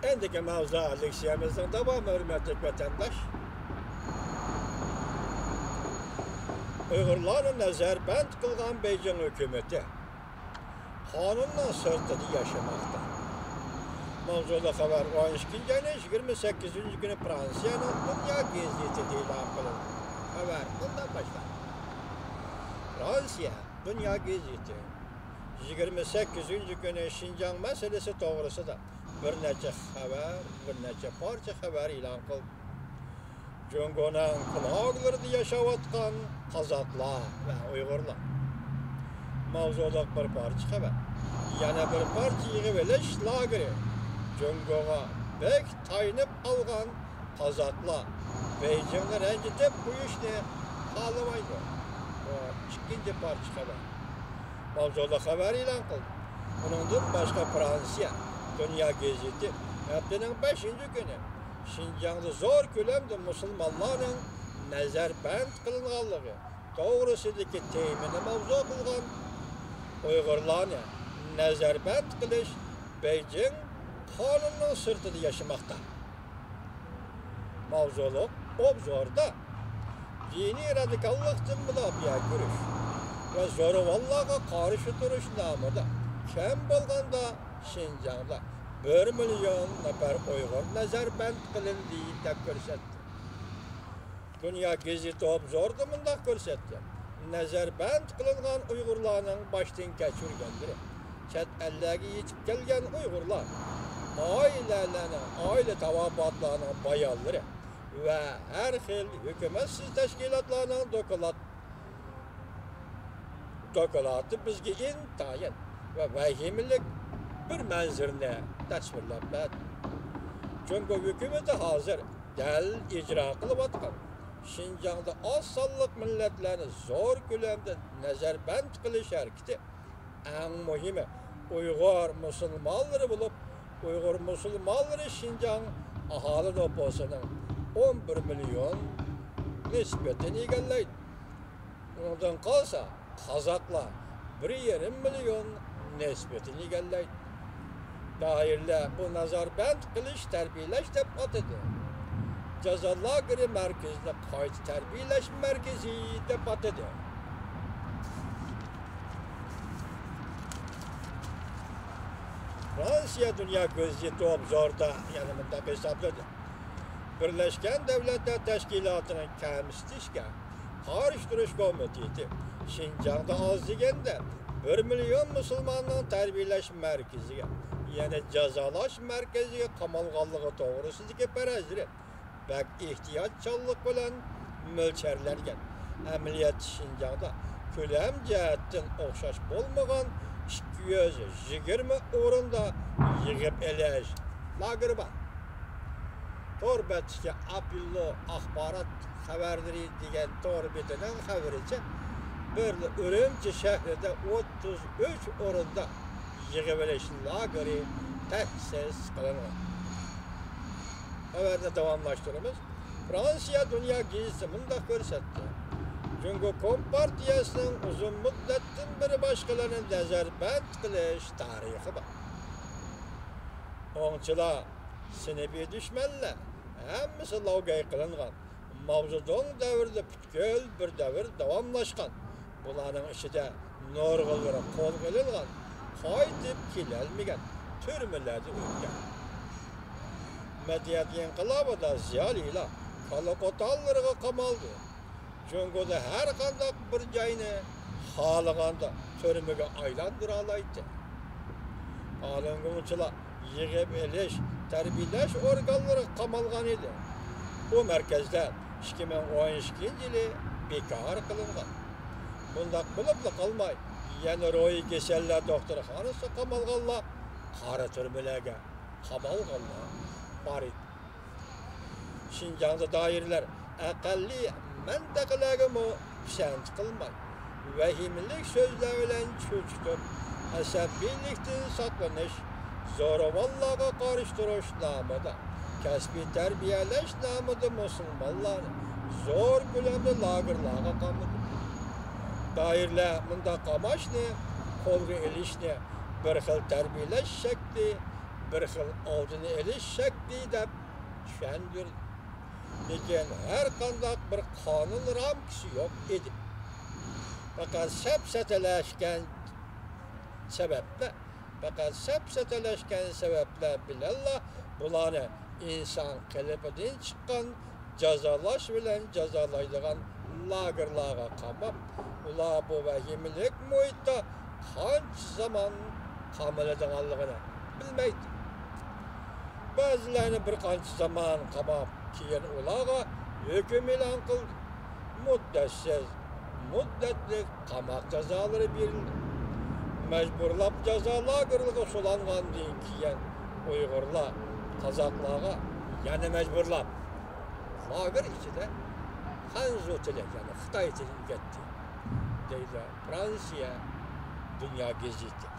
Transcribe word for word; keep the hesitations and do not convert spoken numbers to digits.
ئەندىكى ماۋزۇ لېكسىيەمىزنىڭ داۋامى، ھۆرمەتلىك ۋەتەنداش. ئۇيغۇرلارنى نەزەربەند قىلغان بېيجىڭ ھۆكۈمىتى قانۇننىڭ سىرتىدا ياشىماقتا. ماۋزۇلۇق خەۋەر ئون ئىككىنچى ئاينىڭ يىگىرمە سەككىزىنچى كۈنى فرانسىيەنىڭ دۇنيا گېزىتىدە ئېلان قىلىندى. خەۋەر مۇنداق باشلاندى. فرانسىيە دۇنيا گېزىتى يىگىرمە سەككىزىنچى كۈنى شىنجاڭ مەسىلىسى توغرىسىدا بىر نەچچە خەۋەر، بىر نەچچە پارچە خەۋەر ئېلان قىلدى. جۇڭگونىڭ قىلاگلىرىدا ياشاۋاتقان قازاقلار ۋە ئۇيغۇرلار. ماۋزۇلۇق بىر پارچە خەۋەر. يەنە بىر پارچە يىغىۋېلىش لاگېرى. جۇڭگوغا بەك تايىنىپ قالغان قازاقلار بېيجىڭنى رەنجىتىپ قويۇشنى خالىمايدۇ. بۇ ئىككىنچى پارچە خەۋەر. ماۋزۇلۇق خەۋەر ئېلان قىلدى. ئۇنىڭدىن باشقا، فرانسىيە دۇنيا گېزىتى ھەپتىنىڭ بەشىنچى كۈنى شىنجاڭدا زور كۆلەمدە مۇسۇلمانلارنىڭ نەزەربەند قىلىنغانلىقى توغرىسىدىكى تېمىنى ماۋزۇ قىلغان «ئۇيغۇرلارنى نەزەربەند قىلىش، بېيجىڭ قانۇننىڭ سىرتىدا ياشىماقتا» ماۋزۇلۇق ئوبزوردا دىنىي رادىكاللىقتىن مۇداپىئە كۆرۈش ۋە زورىۋاللارغا قارشى تۇرۇش نامىدا كەم بولغاندا شىنجاڭدا بىر مىليون نەپەر ئۇيغۇر نەزەربەند قىلىندى، دەپ كۆرسەتتى. دۇنيا گېزىتى ئوبزوردا مۇنداق كۆرسەتتى: نەزەربەند قىلىنغان ئۇيغۇرلارنىڭ باشتىن كەچۈرگەنلىرى، چەت ئەللەرگە يېتىپ كەلگەن ئۇيغۇرلار، ئائىلىلەرنىڭ، ئائىلە تاۋابىئاتلارنىڭ بايانلىرى ۋە ھەر خىل ھۆكۈمەتسىز تەشكىلاتلارنىڭ دوكلات، دوكلاتى بىزگە ئىنتايىن ۋە ۋەھىمىلىك بىر مەنزىرىنى تەسۋىرلەپ بەردى. جۇڭگو ھۆكۈمىتى ھازىر دەل ئىجرا قىلىۋاتقان شىنجاڭدا ئاز سانلىق مىللەتلەرنى زور كۆلەمدە نەزەربەند قىلىش ھەرىكىتى ئەڭ مۇھىمى ئۇيغۇر مۇسۇلمانلىرى بولۇپ، ئۇيغۇر مۇسۇلمانلىرى شىنجاڭ ئاھالە نوپۇسىنىڭ ئون بىر مىليون نىسبىتىنى ئىگىلەيدۇ. ئۇنىڭدىن قالسا، قازاقلار بىر يېرىم مىليون نىسبىتىنى ئىگىلەيدۇ. دائىرىلەر بۇ نەزەربەند قىلىش، تەربىيەلەش دەپ ئاتىدى. جازا لاگېرى مەركىزىنى قايتا تەربىيەلەش مەركىزى دەپ ئاتىدى. فرانسىيە دۇنيا گېزىتى ئوبزوردا يەنە مۇنداق ھېسابلىدى: بىرلەشكەن دۆلەتلەر تەشكىلاتىنىڭ كەمسىتىشكە قارشى تۇرۇش كومىتېتى شىنجاڭدا ئاز دېگەندە بىر مىليون مۇسۇلماننىڭ تەربىيەلەش مەركىزىگە، يەنى جازالاش مەركىزىگە قامالغانلىقى توغرىسىدىكى پەرەزلىرى بەك ئېھتىياتچانلىق بىلەن مۆلچەرلەنگەن. ئەمەلىيەتتە شىنجاڭدا كۆلەم جەھەتتىن ئوخشاش بولمىغان ئىككى يۈز يىگىرمە ئورۇندا يىغىپ ئېلىش لاگېرى بار. تور بەتتىكى ئاپوللو ئاخبارات خەۋەرلىرى دېگەن تور بېتىنىڭ خەۋىرىچە، بىر ئۈرۈمچى شەھىرىدە ئوتتۇز ئۈچ ئورۇندا يىغىۋېلىش لاگېرى تەسىس قىلىنغان. خەۋەرنى داۋاملاشتۇرىمىز. فرانسىيە دۇنيا گېزىتى مۇنداق كۆرسەتتى: جۇڭگو كومپارتىيەسىنىڭ ئۇزۇن مۇددەتتىن بېرى باشقىلارنى نەزەربەند قىلىش تارىخى بار. ئوڭچىلار، سىنىپىي دۈشمەنلەر، ھەممىسى لاۋگەي قىلىنغان. ماۋزېدۇڭ دەۋرىدە پۈتكۈل بىر دەۋر داۋاملاشقان. بۇلارنىڭ ئىچىدە نۇرغۇنلىرى قولغا ئېلىنغان، قايتىپ كېلەلمىگەن، تۈرمىلەردە ئۆلگەن. مەدەنىيەت ئىنقىلابىدا زىيالىيلار كالا قوتانلىرىغا قامالدى. جۇڭگودا ھەر قانداق بىر جاينى خالىغاندا تۈرمىگە ئايلاندۇرالايتتى. پالۇنگوڭچىلار يىغىپ ئېلىش، تەربىيەلەش ئورگانلىرىغا قامالغان ئىدى. بۇ مەركەزلەر ئىككى مىڭ ئون ئىككىنچى يىلى بىكار قىلىنغان. بۇنداق بولۇپلا قالماي، يەنە روھىي كېسەللەر دوختۇرخانىسىغا قامالغانلار، قارا تۈرمىلەرگە قامالغانلار بار ئىدى. شىنجاڭدا دائىرىلەر ئەقەللىي مەنتىقىلەرگىمۇ پىسەنت قىلماي، ۋەھىمىلىك سۆزلەر بىلەن چۆچۈتۈپ، ئەسەبىيلىكتىن ساقلىنىش، زورىۋاللارغا قارشى تۇرۇش نامىدا، كەسپىي تەربىيەلەش نامىدا مۇسۇلمانلارنى زور كۆلەمدە لاگېرلارغا قامىدى. دائىرىلەر مۇنداق قاماشنى قولغا ئېلىشنى بىر خىل تەربىيەلەش شەكلى، بىر خىل ئالدىنى ئېلىش شەكلى دەپ چۈشەندۈردى. لېكىن ھەر قانداق بىر قانۇن رامكىسى يوق ئىدى. پەقەت سەپسەتىلەشكەن سەۋەبلەر، پەقەت سەپسەتىلەشكەن سەۋەبلەر بىلەنلا بۇلارنى ئىنسان قېلىپىدىن چىققان جازالاش بىلەن جازالايدىغان لاگېرلارغا قاماپ، ئۇلار بۇ ۋەھىمىلىك مۇھىتتا قانچە زامان قامىلىدىغانلىقىنى بىلمەيتتى. بەزىلەرنى بىر قانچە زامان قاماپ، كېيىن ئۇلارغا ھۆكۈم ئېلان قىلدى. مۇددەتسىز، مۇددەتلىك قاماق جازالىرى بېرىلدى. مەجبۇرلاپ جازا لاگېرلىرىغا سولانغاندىن كېيىن، ئۇيغۇرلار قازاقلارغا يەنە مەجبۇرلاپ لاگېر ئىچىدە خەنزۇ تىلى، يەنى خىتاي تىلى ئۆگەتتى، دەيدۇ فرانسىيە دۇنيا گېزىتى.